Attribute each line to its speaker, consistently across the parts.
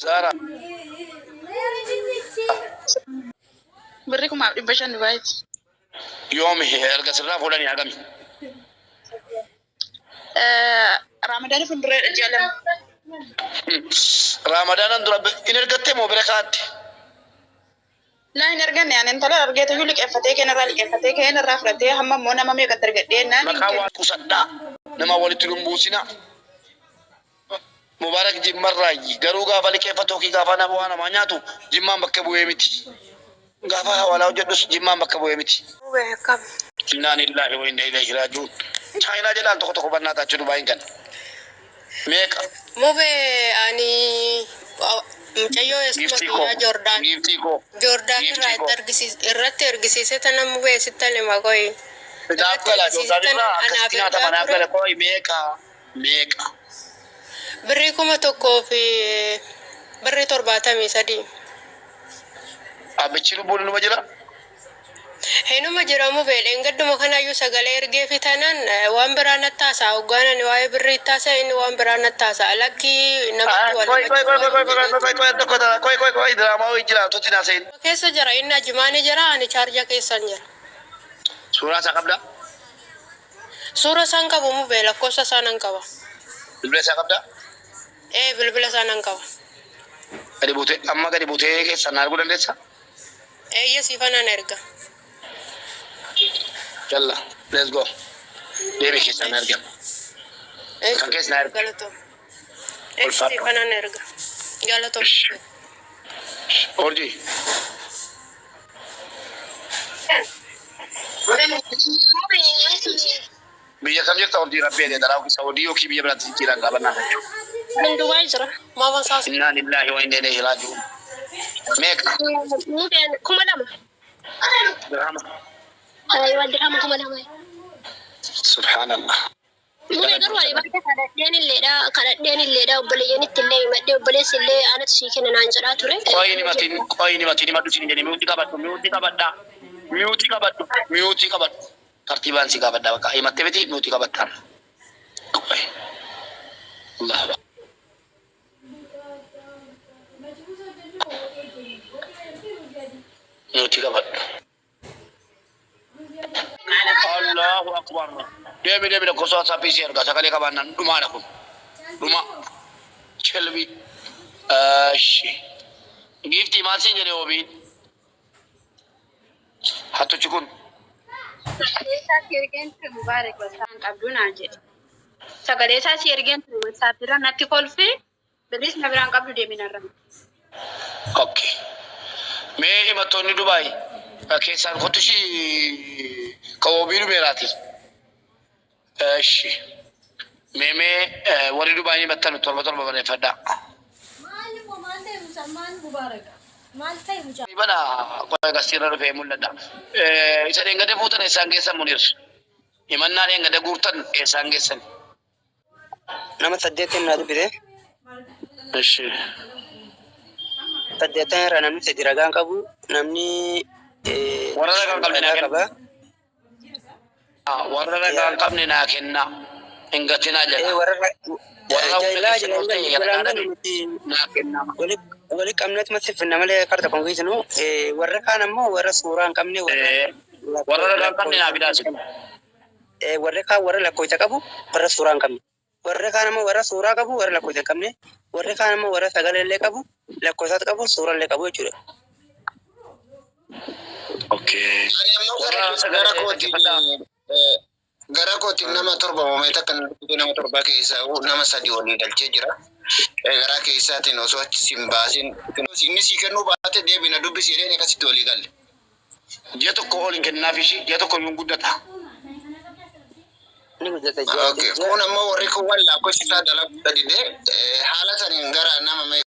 Speaker 1: Zaara.
Speaker 2: Birri 1500 Dubaayitti.
Speaker 1: Yoomi erga sirraa fuudhanii hagami?
Speaker 2: Raamadaana fuuldureedha ji'a 2.
Speaker 1: Raamadaanan dura in ergattee moo bira kaa'atte?
Speaker 2: Laa hin arganne ani intala argeetuyyuu liqeeffatee keenarraa liqeeffatee keenarraa fudhatee hamma immoo nama meeqatti argadhee naan hin
Speaker 1: Maqaa
Speaker 2: kennu.
Speaker 1: waan qusadhaa nama walitti nun buusinaa. Mubarak jimmarraayyi garuu gaafa liqeeffatu yookiin gaafa nama waa namaa nyaatu jimmaan bakka bu'ee miti. Gaafa hawaalaa hojjedhus jimmaan bakka bu'ee miti.
Speaker 3: Mube akkam.
Speaker 1: Innaa lillaahi wa inna ilayhi raaji'uun. Chaayinaa jedhaan tokko tokko bannaa taachuu Dubaayin kana. Meeqa?
Speaker 3: Mube ani mucayyoo eessuma
Speaker 1: Giiftii koo.
Speaker 3: biyyaa Joordaan
Speaker 1: Giiftii koo.
Speaker 3: Joordaan irraa
Speaker 1: Giiftii
Speaker 3: itti
Speaker 1: koo.
Speaker 3: argisiis irratti ergisiise tana mube sittan hima qoyi
Speaker 1: Naaf
Speaker 3: irratti
Speaker 1: gala
Speaker 3: ergisiise
Speaker 1: Joordaan
Speaker 3: tana
Speaker 1: irraa
Speaker 3: anaaf
Speaker 1: akkasitti nyaatama
Speaker 3: ergaa
Speaker 1: naaf
Speaker 3: ture
Speaker 1: gala qoy meeqa meeqa.
Speaker 3: Birrii 1000 fi birrii 73.
Speaker 1: Abbichi lubbuun inuma jira?
Speaker 3: Hinuma jira mube dheengadduma kanaayyuu sagalee ergeefi taanaan waan biraa natti haasa'a hoggaan ani waa'ee birrii itti haasa'e inni waan biraa natti haasa'a lakkii namatti wal
Speaker 1: Qoy qoy
Speaker 3: himachuu
Speaker 1: qoy
Speaker 3: waan
Speaker 1: qoy qoy
Speaker 3: jedhee
Speaker 1: qoy
Speaker 3: ture.
Speaker 1: qoy tokko tara qoy qoy qoy diraamaa wayii jira utuu hin haasa'in.
Speaker 3: Keessa jira inni ajimaani jira ani chaarja keessan jira.
Speaker 1: Suuraa isaa qabdaa?
Speaker 3: Suura isaa hin qabu mube lakkoofsa isaa nan qaba.
Speaker 1: Bilbila isaa qabdaa?
Speaker 3: Ee bilbila isaa nan qaba.
Speaker 1: Gadi buutee amma gadi buutee keessaan na arguu dandeessaa?
Speaker 3: Eeyye siifan nan erga.
Speaker 1: Yalla let's go. Deebi keessaan na
Speaker 3: Eshi.
Speaker 1: argama.
Speaker 3: Eshi
Speaker 1: Kan keessa na erga.
Speaker 3: galatoom. Eshi
Speaker 1: Ulfaadhu.
Speaker 3: siifan nan erga. Galatoom.
Speaker 1: Urjii. Biyya kam jirta urjii rabbi jedhee daraa yookiin Saudii yookiin biyya biraatti jijjiiraan qaabannaa jechuudha.
Speaker 4: An Dubaay jira.
Speaker 3: Maama saas.
Speaker 1: Innaa lillaahi wa inna ilayhi raaji'uun. Meeqa?
Speaker 4: Mubeen 2000.
Speaker 1: Dirhama.
Speaker 4: Aywa dirhama 2000.
Speaker 1: Subhaanallah.
Speaker 4: Mubee garuu ani baay'ee kadhadheen illeedha kadhadheen illeedha obboleeyyanitti illee himadhee obboleessi illee anatu sii kenna naan jedhaa ture.
Speaker 1: Qoyi ni matiin qoyi ni matiin himadhu siin jedhe miuti qabadhu miuti qabadha miuti qabadhu miuti qabadhu tartiibaan si gaafadha bakka himatte miti miuti qabattaan. Qoyi. Allahu miuti qabadhu. Allahu akbar. Deemi deemi lakkoofsa WhatsApp si erga sagalee qabaannaan dhumaadha kun. Dhuma. Chelbi. Eshi. Giiftii maal siin jedhe obiin? Hattuchi kun.
Speaker 5: Sagalee isaa si ergeen ture Mubaarak WhatsApp hin qabdu naan jedhe. Sagalee isaa si ergeen ture WhatsApp irra natti kolfee Birriis na biraan qabdu deemi narra.
Speaker 1: Ok. Mee himattoonni Dubaay keessaan kottu ishii ka wabii dhumeeraati. Eshi. Mee mee warri Dubaay himattan torba torba barreeffadhaa.
Speaker 6: Maal immoo maal ta'e mucaan maal mubaarak maal ta'e mucaan.
Speaker 1: Bana qoy gastiirra dhufee mul'adha. Isa dheengadda fuutan eessaan geessan Munir? Himannaa dheengadda guurtan eessaan geessan?
Speaker 7: Nama saddeettan naa dubbise.
Speaker 1: Eshi.
Speaker 7: Saddeettan irraa namni sadi ragaa hin qabu. Namni
Speaker 1: Warra ragaa
Speaker 7: shan
Speaker 1: hin qabne naa
Speaker 7: ragaa
Speaker 1: kenna.
Speaker 7: qaba.
Speaker 1: Warra ragaa hin qabne naa kenna. Hin gatinaa jedha.
Speaker 7: Warra
Speaker 1: Warra hunda
Speaker 7: jailaa
Speaker 1: keessan ol ta'e ragaa
Speaker 7: jalaan
Speaker 1: dhabe
Speaker 7: nuti
Speaker 1: naa kenna.
Speaker 7: wali qabneetuma siffinna malee kara tokko hin geessinu. Warra kaan ammoo warra suuraa hin qabne warra
Speaker 1: Warra ragaa hin qabne naa fidaa
Speaker 7: lakkoofsa
Speaker 1: sin.
Speaker 7: Warri kaan warra lakkoofsa qabu warra suuraa hin qabne. Warri kaan ammoo warra suuraa qabu warra lakkoofsa hin qabne. Warri kaan ammoo warra sagalee illee qabu lakkoofsas qabu suuraa illee qabu jechuudha.
Speaker 1: Okay.
Speaker 8: Ani ammoo
Speaker 1: Warra
Speaker 8: gara
Speaker 1: sagalee
Speaker 8: kootiin
Speaker 1: dhaggeeffadhaa.
Speaker 8: gara kootiin nama torba moomee takka nama torba keessaa nama sadi olii galchee jira. Garaa keessaatiin osoo achi sin baasin inni sii kennuu baate deebi na dubbisi jedheen akkasitti walii galle.
Speaker 1: Ji'a tokko ol hin kenninaaf ishii ji'a tokko iyyuu hin guddata.
Speaker 7: Ni guddata ji'a
Speaker 8: Okay.
Speaker 7: ji'a
Speaker 8: Kun ammoo warri kun wal lakkoofsi isaa dalaguu dide haala saniin gara nama meeqa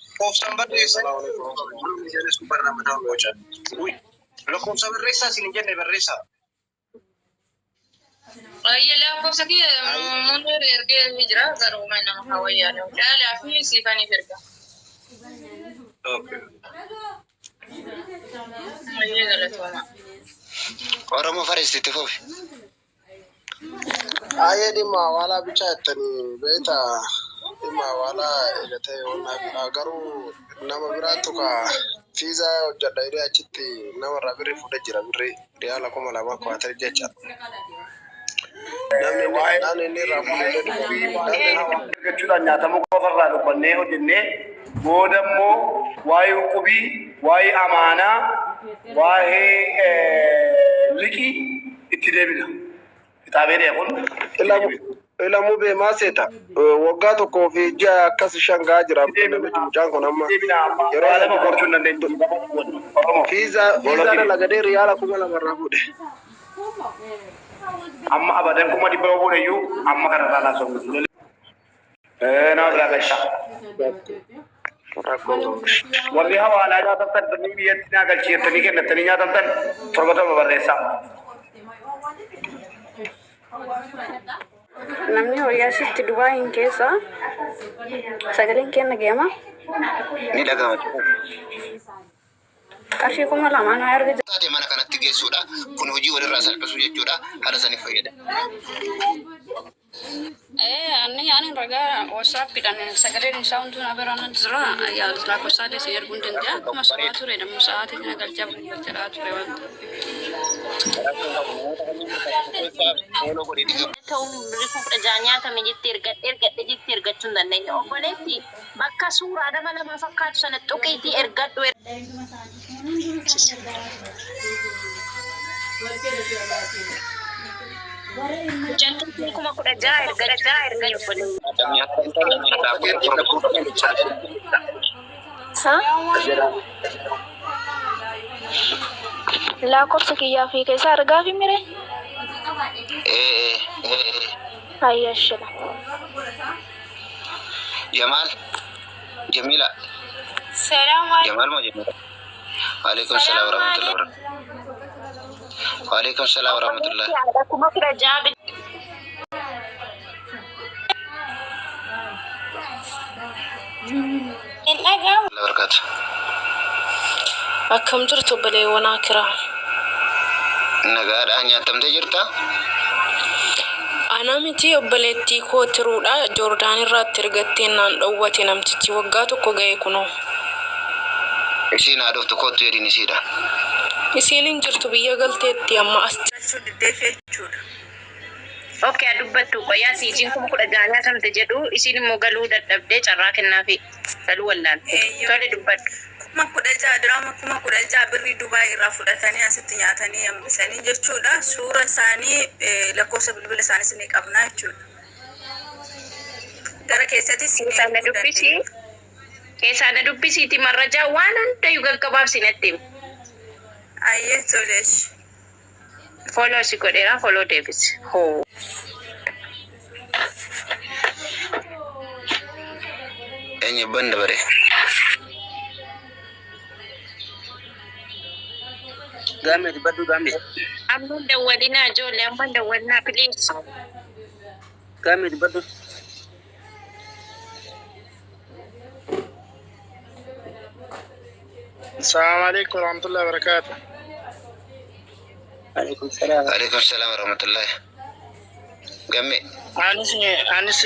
Speaker 9: Lakkoofsaan barreessaa lakkoofsa barreessaa isin hin jenne barreessaa.
Speaker 2: Ayya lakkoofsa kiyya munir ergee ni jira garuu mana nama hawayyaa caalaa fi siifaniif erga.
Speaker 9: Okay.
Speaker 2: Ayyee galatooma.
Speaker 8: Oromoo Farisitti fufi.
Speaker 10: Baay'ee dhimma hawaalaa bichaa jettanii beektaa. Dhimma hawaalaa eegatee oolnaafidha. Garuu nama biraattu ka fiizaa hojjedha jedhee achitti namarraa birrii fuudhee jira. Birrii riyaala 2000 kuwaatari jecha. Namni inni
Speaker 11: Waa'ee
Speaker 10: namni inni irraa fuudhe illee
Speaker 11: qubii
Speaker 10: dubbata.
Speaker 11: waa'ee
Speaker 10: Namni
Speaker 11: hawaalaa argachuudhaan nyaatamuu qofarraa dubbannee hojjennee booda immoo waa'ee uqubii, waa'ee amaanaa, waa'ee liqii itti deebina. Kitaabee dha kun
Speaker 10: Ila ila mubee maa seeta? Waggaa tokkoo fi ji'a akkas shan gahaa jira namichi mucaan kun amma.
Speaker 11: Deebina amma
Speaker 10: Yeroo
Speaker 11: waa lama
Speaker 10: sadi
Speaker 11: gochuu hin dandeenyu. Oromoo
Speaker 10: fiizaa fiizaa
Speaker 11: booloo
Speaker 10: dalagadee riyaala 2000 irraa fuudhe.
Speaker 11: Amma abadan 100,000 yoo fuudhe iyyuu amma kana irraa laasofnu. Nama biraa galchaa.
Speaker 10: Rakkoon qabu.
Speaker 11: Warri hawaalaa nyaatamtan birrii biyyatti naa galchi jettanii kennattanii nyaatamtan torba torba barreessaa.
Speaker 12: Namni horii asitti Dubaayin keessa sagaleen kenna geema.
Speaker 8: Ni dhaga'ama.
Speaker 12: Qarshii 2000 naa erga
Speaker 8: Taate mana kanatti geessuudha. Kun hojii walirraa salphisuu jechuudha. Haala saniif fayyada.
Speaker 12: Ee anni ani ragaa WhatsAppidhaan sagaleen isaa hunduu na bira na jira. Yaa lakkoofsaalee isin erguu hin danda'a. Akkuma sobaa ture namni sa'aatii kana galchaa galchaa ture waan ta'eef.
Speaker 13: Ta'uu birrii 16,000 nyaatame jettee ergadhe ergadhe jettee ergachuu hin dandeenye. Obboleetti bakka suuraa nama lama fakkaatu sana tuqiitii ergadhu. Mucattiin 16,000 ergachuu hin dandeenye obboleetti.
Speaker 14: Lakkoofsa kiyyaa fi keessa argaa fi mire?
Speaker 8: Ee
Speaker 14: Hayya shila.
Speaker 8: Jamaal Jamila
Speaker 5: Salaam
Speaker 8: Jamaal moo Jamila? Waalaikum salaam warahmatullahi wabarakatuh. Waalaikum salaam warahmatullahi.
Speaker 13: Obboleetti haadha 16,000 hin dhaga'amu.
Speaker 8: Wabarakatuh.
Speaker 15: Akkam jirtu obboleewwan Aakiraa?
Speaker 8: Nagaadhaa nyaatamtee jirtaa?
Speaker 15: Ana miti obboleettii koo tiruudha Joordaan irraatti ergatteen naan dhowwate namtichi waggaa tokko ga'e kunoo.
Speaker 8: Isiin haa dhuftu koottu jedhiin isiidhaan.
Speaker 15: Isiin hin jirtu biyya galteetti amma as
Speaker 16: Galchuu diddeef jechuudha.
Speaker 13: Ok haa dubbattu qoyaa isiin 16,000 nyaatamte jedhu isiin immoo galuu dadhabdee carraa kennaafi galuu wallaalte
Speaker 16: Eeyyoo.
Speaker 13: tole dubbadhu.
Speaker 16: 16,000 diraama 16,000 birrii Dubaay irraa fudhatanii asitti nyaatanii hambisanii jechuudha. Suura isaanii lakkoofsa bilbila isaaniis ni qabna jechuudha. Gara keessatis ni
Speaker 13: Keessaa na
Speaker 16: erguu
Speaker 13: dubbisi
Speaker 16: dandeenya.
Speaker 13: keessaa na dubbisiiti marrajaa waan hundayyuu gaggabaabsi natti himi.
Speaker 16: Ayyee tole eshi.
Speaker 13: Follow si godheera follow deebisi. Hoo.
Speaker 8: Eenyu abbaan dabaree?
Speaker 7: Gaammee dubbadhu gaammee.
Speaker 13: Amma hin dawwalinaa ijoollee amma hin dawwalinaa please.
Speaker 7: Gaammee dubbadhu.
Speaker 10: Assalamu alaikum warahmatullahi wabarakatuh.
Speaker 7: Alaikum salaam.
Speaker 8: Alaikum salaam warahmatullahi. Gamme.
Speaker 10: Anis anis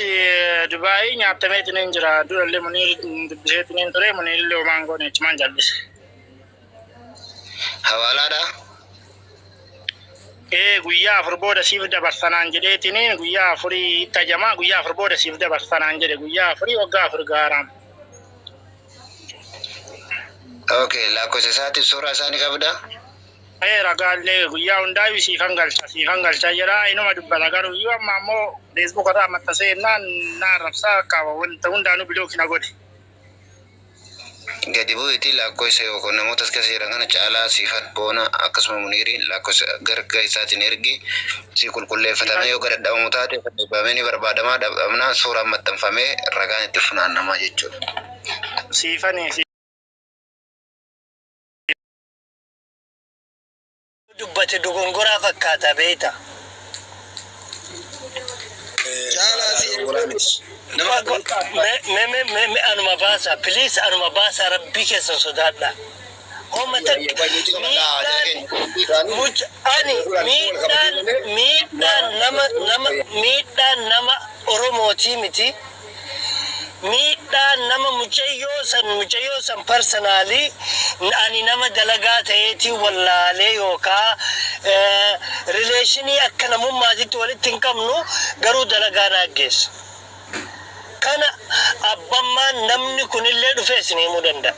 Speaker 10: Dubaayii nyaatameetiin hin jira. Durallee Muniir dubbiseetiin hin ture. Muniir illee homaan goone achumaan jallise.
Speaker 8: Hawaalaadha.
Speaker 10: Ee guyyaa afur booda siif dabarsanaan jedheetiin guyyaa afurii itti ajamaa guyyaa afur booda siif dabarsanaan jedhe guyyaa afurii waggaa afur gaaraam.
Speaker 8: Okay, lakkoofsa isaatiif suuraa isaa ni qabda.
Speaker 10: Ee ragaallee guyyaa hundaayyuu siifan galcha siifan galcha jedha inuma dubbata garuu iyyuu amma ammoo Facebook irraa maxxansee jennaan na arrabsaa akka wanta hundaanuu block na godhe.
Speaker 8: Gadi bu'iitii lakkoofsa yookaan namoota as keessa jiran kana caalaa siifan boona akkasuma muniiriin lakkoofsa garga isaatiin ergi si qulqulleeffatamee yoo gad dhadhabamu taate dhabamee ni barbaadamaa dhabamnaan suuraan maxxanfamee ragaan itti funaannamaa jechuudha.
Speaker 10: Siifanii
Speaker 17: dubbate dogongoraa fakkaata beeyta. Me me me me anuma baasa please anuma baasa rabbii keessan sodaadha. Homa takka miidhaan muc ani miidhaan miidhaan nama nama miidhaan nama Oromootii miti. An nama mucayyoo san mucayyoo san personally ani nama dalagaa ta'eetiin wallaalee yookaa relationii akka namummaatitti walitti hin qabnu garuu dalagaa naa geessa. Kana abbammaan namni kunillee dhufee isin himuu danda'a.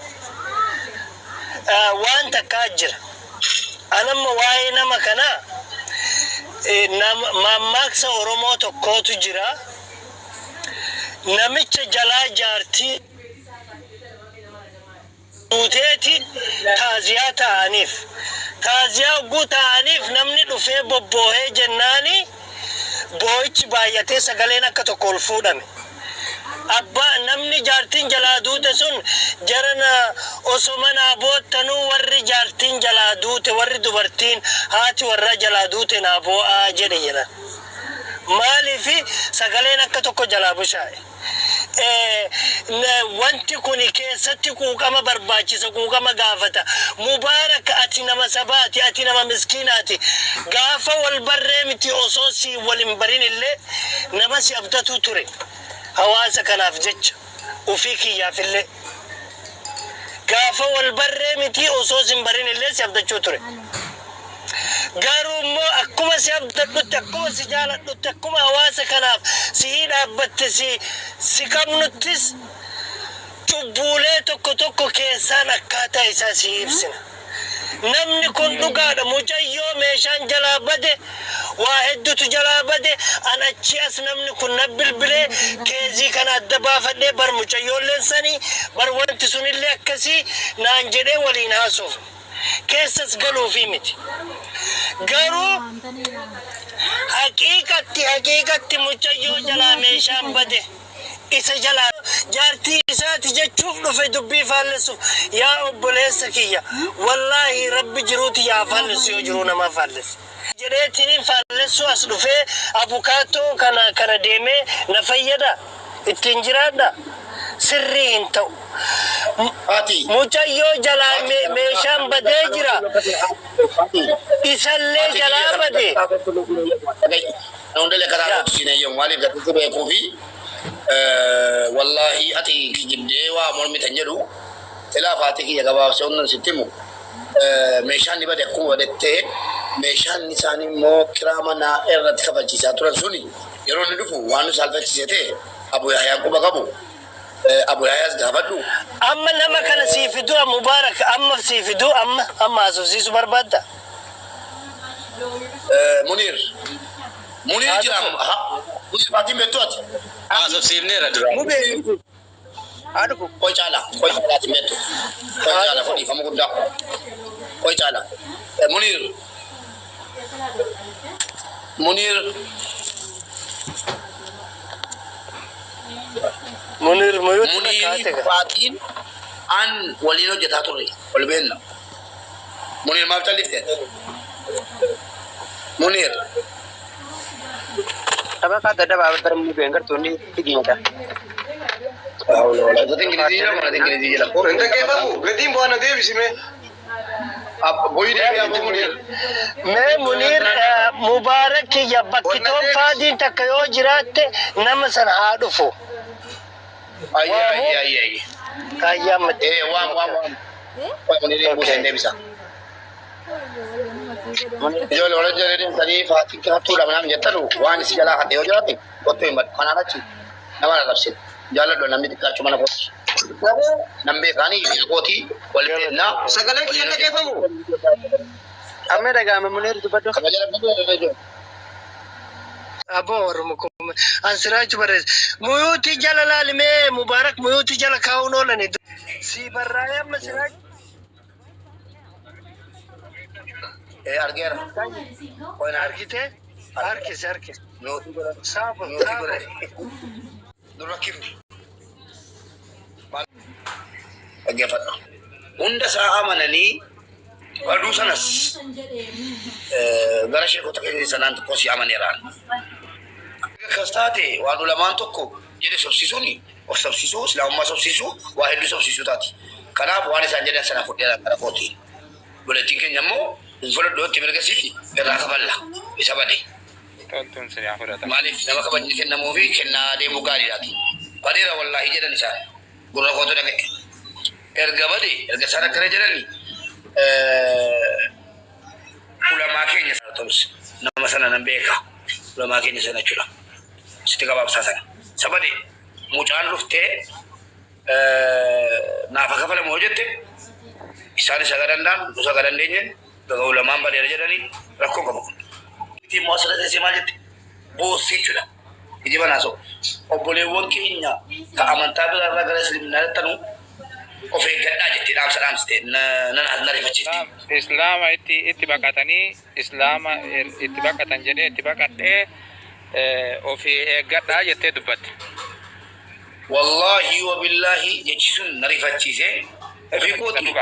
Speaker 17: Waan takkaa jira. An amma waa'ee nama kanaa maammaaksa Oromoo tokkootu jira. Namicha jalaa jaartii duuteeti taaziyaa taa'aniif. Taaziyaa hogguu taa'aniif namni dhufee bobboohee jennaani boo'ichi baay'atee sagaleen akka tokko ol fuudhame. Abbaa namni jaartiin jalaa duute sun jarana osoma naa boottanuu warri jaartiin jalaa duute warri dubartiin haati warraa jalaa duute naa boo'aa jedhe jedhan. Maaliif sagaleen akka tokko jalaa bushaa'e. Wanti kuni keessatti quuqama barbaachisa, quuqama gaafata. Mubaarak ati nama sabaati, ati nama miskiinaati. Gaafa wal barree miti osoo siin wal hin barin illee nama si abdatuu ture. Hawaasa kanaaf jecha ufii kiyyaaf illee. Gaafa wal barree miti osoo sin barin illee si abdachuu ture. Garuu immoo akkuma si abdadhutti, akkuma si jaaladhutti, akkuma hawaasa kanaaf sihii dhaabbatte si si qabnuttis cubbuulee tokko tokko keessaan akkaataa isaa sii ibsina. Namni kun dhugaadha mucayyoo meeshaan jalaa bade waa heddutu jalaa bade an achii as namni kun na bilbilee keezii kana adda baafadhee bar mucayyoolleen sanii bar wanti sunillee akkasii naan jedhee waliin haasofne. Keessas galuufii miti. Garuu haqiiqatti haqiiqatti mucayyoo jalaa meeshaan bade isa jalaa jaartii isaati jechuuf dhufe dubbii faallessuuf yaa obboleessa kiyya wallaahi rabbi jiruu tiyya haa faallessu yoo jiruu namaa faallesse jedheetiniin faallessuu as dhufee abukaattoo kana kana deemee na fayyada ittiin jiraadha sirrii hin ta'u. Mucayyoo jalaa meeshaan badee jira. Isallee jalaa bade.
Speaker 8: Hundee karaa kootu siin eeyyamu maaliif gatitti beekuu fi wallaahi ati kijibdee waa mormitan jedhu ilaa faatii kiyya gabaabsee hundan sitti himu meeshaan ni bade akkuma badettee meeshaan isaanii immoo kiraa manaa irratti kafalchiisaa turan suni yeroo inni dhufu waan nu saalfachiise ta'e Abu Yahyaan quba qabu Abu Yahyaas gaafadhu.
Speaker 17: Amma nama kana sii fiduu Mubarak amma sii fiduu amma amma haasofsiisuu barbaadda?
Speaker 8: Munir Munir jira ha Munir faatiin beektu ati.
Speaker 18: Haasofsiifneera duraan.
Speaker 8: Mubee Qoy caala qoy caala ati beektu qoy caala fudhiifama guddaa qoy caala Munir Munir
Speaker 17: Munir muyuutti
Speaker 8: Muniirii
Speaker 17: fakkaate ga.
Speaker 8: Faatiin an waliin hojjetaa turre wal beekna. Muniir maaf callifte? Muniir.
Speaker 7: Tapha dadhabaa bara mubeen gartuu inni figiinsa.
Speaker 8: Wantoota Ingilizii jira mana Ingilizii jira.
Speaker 9: Hin dhaggeeffamu. Gatiin bu'aa na deebisime.
Speaker 8: Boyi deebi'aa boo Muniir.
Speaker 17: Mee Muniir Mubaarak kiyya bakki toonfaadiin takka yoo jiraatte nama sana haa dhufu.
Speaker 8: Ayyee ayyee ayyee ayyee.
Speaker 17: Kaayyaa mati.
Speaker 8: Eh waam waam waam. Muniir buusee hin deebisa. Ijoollee wal hojjetanii deemtanii faatiin hattuudha manaan jettanu waan isi jalaa hatte yoo jiraate kottu hin badhu. Kanaan achi nama na rabsin. Jaalladhu namni xiqqaachuu mana kooti. Nan beekaani hiriya kooti wal beeknaa.
Speaker 9: Sagalee kiyya hin dhaggeeffamu.
Speaker 7: Amma dhaga'ama Muniir dubbadhu.
Speaker 8: Kabaja rabbii
Speaker 17: Aboo warruma kun an siraachu barreessa. Muyuutii jala laalimee Mubaarak muyuutii jala kaa'uun oolani. Sii barraa'ee amma siraachu.
Speaker 8: Ee argeera. Qoy na
Speaker 17: Argitee? Harkisi harkisi.
Speaker 8: Nootii godha.
Speaker 17: Saabo
Speaker 8: Nootii
Speaker 17: saabo.
Speaker 8: godha. Dura kifni. Dhaggeeffadhu. Hunda isaa amananii baduu sanas gara sheekota keenya sanaan tokko si amaneeraan. Akkas taate waan ulamaan tokko jedhe sobsiisuun of sobsiisuu, islaamummaa sobsiisuu, waa hedduu sobsiisuu taati. Kanaaf waan isaan jedhan sana fudheera gara kootiin. Obboleettiin keenya immoo hin fudhadhu yoo itti mirga siiti irraa kafalla isa bade.
Speaker 18: Toltuun sin haa fudhatamu.
Speaker 8: Maaliif nama kabajni kennamuu fi kennaa deemuu gaariidhaati. Badeera wallaahi jedhan isaan.
Speaker 1: Gurra kootu dhaga'e. Erga bade erga isaan akkana jedhani ulamaa keenya sana ta'us nama sana nan beeka. Ulamaa keenya sana jechuudha. Sitti gabaabsaa sana. Isa bade mucaan dhuftee naaf haa kafalamu yoo jette isaan isa danda'an nus akka dandeenye baga ulamaan badeera jedhanii rakkoo qabu kun. Itti immoo asirra teessee maal jette boossee jechuudha. Kijiba naasoo. Obboleewwan keenya ka amantaa biraarraa gara islaminaa dhattanu of eeggadhaa jettee dhaamsa dhaamsite na na rifachiifte.
Speaker 18: Islaama itti itti baqatanii islaama itti baqatan jedhee itti baqadhee ofi eeggadhaa jettee dubbatte.
Speaker 1: Wallaahi wabillaahi jechi sun na rifachiise. Ofii kooti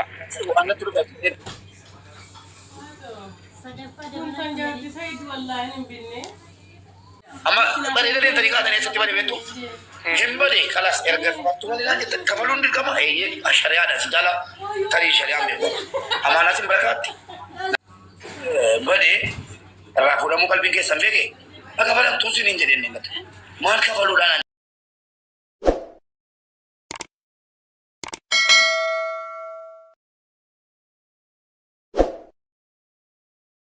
Speaker 1: waan natti rifachiise.
Speaker 19: Kun kan jaarti Said wallaahi hin binne.
Speaker 1: Amma bareeda deemtanii kaatanii eessatti bade beektu? Hin bade kalas erga kafaltu malee naan jettan kafaluun dirqama eeyyee shari'aadha si jaala tarii shari'aan beeku. Amaanaa sin barakaatti. Bade irraa fuudhamuu qalbiin keessan beeke akka kafalamtuu sin hin jedheen maal kafaluudhaan.